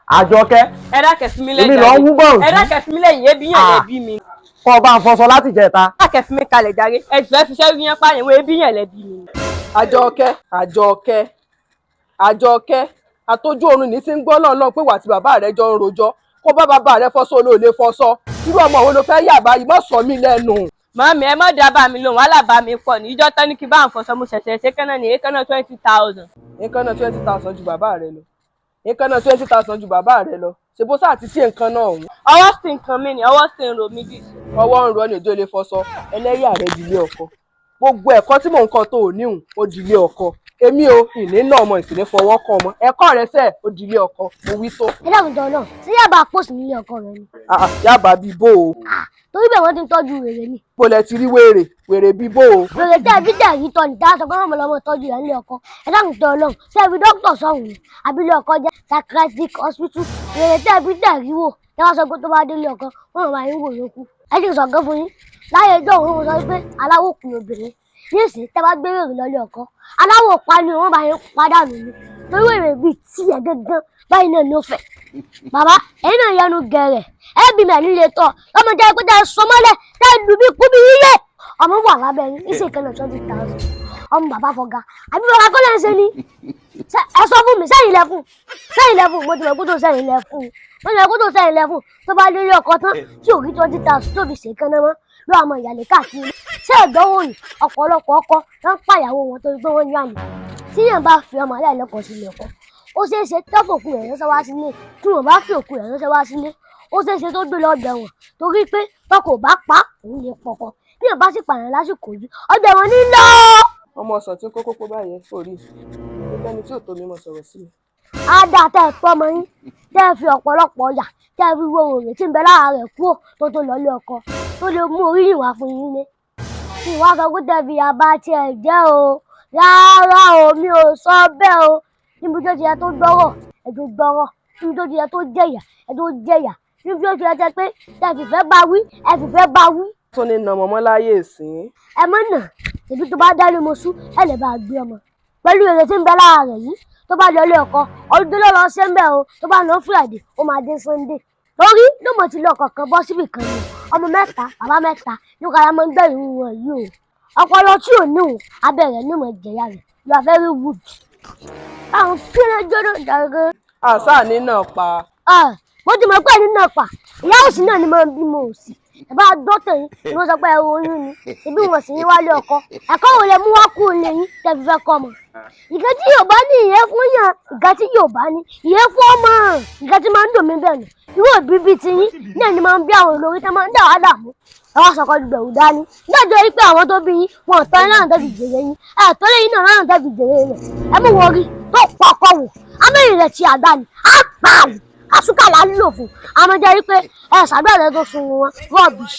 Àjọkẹ́. Ẹ dákẹ́ fún mi lẹ́yìn. Èmi lọ ń wú bọ̀rùn. Ẹ dákẹ́ fún mi lẹ́yìn, ebi yàn lẹ́bí mi. Kọ́ ọ bá ń fọṣọ láti jẹta. Ẹ dákẹ́ fún mi kalẹ̀ jàre, ẹ jù ẹ fi ṣẹ́ yẹn pààyàn wọ, ebi yàn lẹ́bí mi. Àjọkẹ́, Àjọkẹ́, Àjọkẹ́, àtọjú oorun ní ti ń gbọ́ lọ́nà pé wà tí bàbá rẹ jọ ń rojọ́. Kó bá bàbá rẹ fọṣọ, olóòlè fọṣọ. Irú ọmọ wo ló fẹ́ yà báyìí? Má sọ mí lẹ́nu. Màmí, ẹ má dábàá mi lóhùn, wàhálà bá mi pọ̀ ní ìjọ tán ní kí bá ń fọṣọ, mo ṣẹ̀ṣẹ̀ ṣe kánná ní èékánná 20,000. Nǹkan náà 20,000 ju bàbá rẹ lọ, nǹkan náà 20,000 ju bàbá rẹ lọ. Ṣe bó sáà ti sí nǹkan náà ọ̀hún? Ọwọ́ sì ń kan mí ni, ọwọ́ sì ń ro mí jù. Ọwọ́ ń rọ ní òjò lè fọṣọ. Ẹlẹ́yà rẹ dìlé ọkọ. Gbogbo ẹ̀kọ́ tí mò ń kọ́ tó ò níhùn, ó dìlé ọkọ. Èmi o ìní náà ọmọ ìsìnlẹ̀ fọwọ́ kọ́ ọmọ ẹ̀kọ́ rẹ sẹ́ẹ̀, ó dìlé ọkọ, mo wí tó. Ẹ dákun jọ náà, ṣé Yaba post nílé ọkọ rẹ ni? Ah, ah, Yaba bíi bó o? Torí bẹ́ẹ̀ wọ́n ti ń tọ́jú wèrè ni. Bó lẹ ti rí wèrè? Wèrè bíi bó o? Wèrè tẹ́ ẹ bí tẹ̀ rí tọ́ ni tá a sọ pé wọ́n mọ̀ lọ́mọ tọ́jú rẹ̀ nílé ọkọ. Ẹ dákun jọ náà, ṣé ẹ fi dókítà sọ̀hún ni àbílẹ̀ ọkọ jẹ́ psychiatric hospital? Wèrè tẹ́ ẹ bí tẹ̀ rí wò tẹ́ wọ́n sọ pé tó bá délé ọkọ wọ́n máa ń wò yókù. Ẹ ti sọ̀gán fún yín láyé ẹjọ́ òun, mo sọ pé aláwọ̀ kù obìnrin nísìnyí, tẹ́ bá gbé wèrè lọ́lé ọkọ, aláwọ̀ pa ni wọ́n bá yẹn padànù ni, torí wèrè bíi tiẹ̀ gángan báyìí náà ni ó fẹ́. Bàbá, ẹ̀yin náà yẹnu gẹ̀rẹ̀, ẹ bí mẹ́rin lè tọ̀ lọ́mọ jẹ́ pé tẹ́ ẹ sọ mọ́lẹ̀, tẹ́ ẹ lù bí kú bí yíyẹ. Ọmọ wà lábẹ́ yín ìṣe kan náà 20,000. Ọmọ bàbá fọgá àbí bàbá kọ́lẹ̀ ń ṣe ni. Ẹ sọ fún mi, sẹ́yìn lẹ fún, sẹ́yìn lẹ fún. Mo ti mọ̀ kó tó sẹ́yìn lẹ fún, mo ti mọ̀ kó tó sẹ́yìn lẹ fún. Tó bá lórí ọkọ tán tí ò rí 20,000 tó fi ṣe kán náà mọ́ ló àmọ́ ìyàlẹ̀ káàkiri. Ṣé ẹ̀dánwò yìí, ọ̀pọ̀lọpọ̀ ọkọ ló ń pàyàwó wọn torí pé wọ́n yàn ní. Tíyàn bá fi ọmọ aláìlọ́kọ̀ sílé ọkọ, ó ṣeé ṣe tọ́fọ̀ òkú rẹ̀ ránṣẹ́ wá sílé. Tí wọ́n bá fi òkú rẹ̀ ránṣẹ́ wá sílé, ó ṣeé ṣe tó gbé lọ ọgbà ẹ̀wọ̀n, torí pé tọkọ ò bá pa òun lè pọkọ. Tíyàn bá sì pààyàn lásìkò yìí, ọgbà ẹ̀wọ̀n ní lọ. Ọmọ ọsàn tí ń kó kókó báyẹn kò rí ẹni tí ò tó mi mọ̀ sọ̀rọ̀ sí mi. Á dáa tẹ́ ẹ tọ́mọ yín, tẹ́ ẹ fi ọ̀pọ̀lọpọ̀ ọ̀yà, tẹ́ ẹ fi wo òrè tí ń bẹ lára rẹ̀ kúrò tó tó lọ ilé ọkọ, tó lè mú oríyìn wá fún yín lé. Ìwà sọ pé tẹ́ fi àbá tiẹ̀ jẹ́ o, rárá o, mi ò sọ bẹ́ẹ̀ o. Níbi tó ti yẹ tó gbọ́rọ̀, ẹ tó gbọ́rọ̀. Níbi tó ti yẹ tó jẹ̀yà, ẹ tó jẹ̀yà. Níbi tó ti yẹ tẹ́ pé tẹ́ fìfẹ́ bá wí, ẹ fìfẹ́ bá wí. Tún ní nà mọ́mọ́ láyé ìsín. Ẹ mọ̀ nà tẹ̀bí tó bá dálé mọ́ṣú, ẹ lè bá gbé ọmọ pẹ̀lú èrè tí ń bẹ lára rẹ̀ yìí. Tó bá lọ ilé ọkọ, ọdún ló lọ ṣe ń bẹ̀ o. Tó bá lọ Friday, ó máa dé Sunday, torí ló mọ̀ ti lọ kọ̀ọ̀kan bọ́ síbì kan ni. Ọmọ mẹ́ta, bàbá mẹ́ta ní kára máa ń gbẹ̀yìn wọn yìí o. Ọpọlọ tí ò ní òun abẹ́ rẹ̀ ní mọ̀ jẹ̀yà rẹ̀. You are very rude. Àwọn kílẹ̀ jọ́dọ̀ dàgbẹ́. Àṣà ní náà pa. Mo ti mọ̀ pé ẹni náà pa ìyá òsì náà ni mo ń bímọ òsì. Ẹ bá dọ́tẹ̀ yín ni wọ́n sọ pé ẹ oyún ni ibi wọ́n sì yín wálé ọkọ. Ẹ̀kọ́ wo lẹ mú wá kú ilé yín tẹ́ fi fẹ́ kọ́ ọmọ? Ìkan tí yóò bá ní ìyẹn fún yàn, ìkan tí yóò bá ní ìyẹn fún ọmọ, ìkan tí máa ń dùn mí bẹ́ẹ̀ nù. Irú òbí bíi ti yín náà ni máa ń bí àwọn olórí tẹ́ máa ń dà wá dààmú. Ẹ wá sọkọ gbẹ̀wò dání dájọ́ yìí pé àwọn tó bí yín wọn ò tọ́ yín lọ́nà tẹ́ fi jèrè yín, ẹ tọ́ lẹ́yìn náà lọ́nà tẹ́ fi jèrè rẹ̀. Ẹ mú wọn rí tó pọkọ wò amẹ́yìn rẹ̀ ti àgbà ni á pààlì àsúkàlà ń lò fún àmọ́ jẹ́ wípé ẹ ṣàdúrà rẹ tó sun wọn rubbish.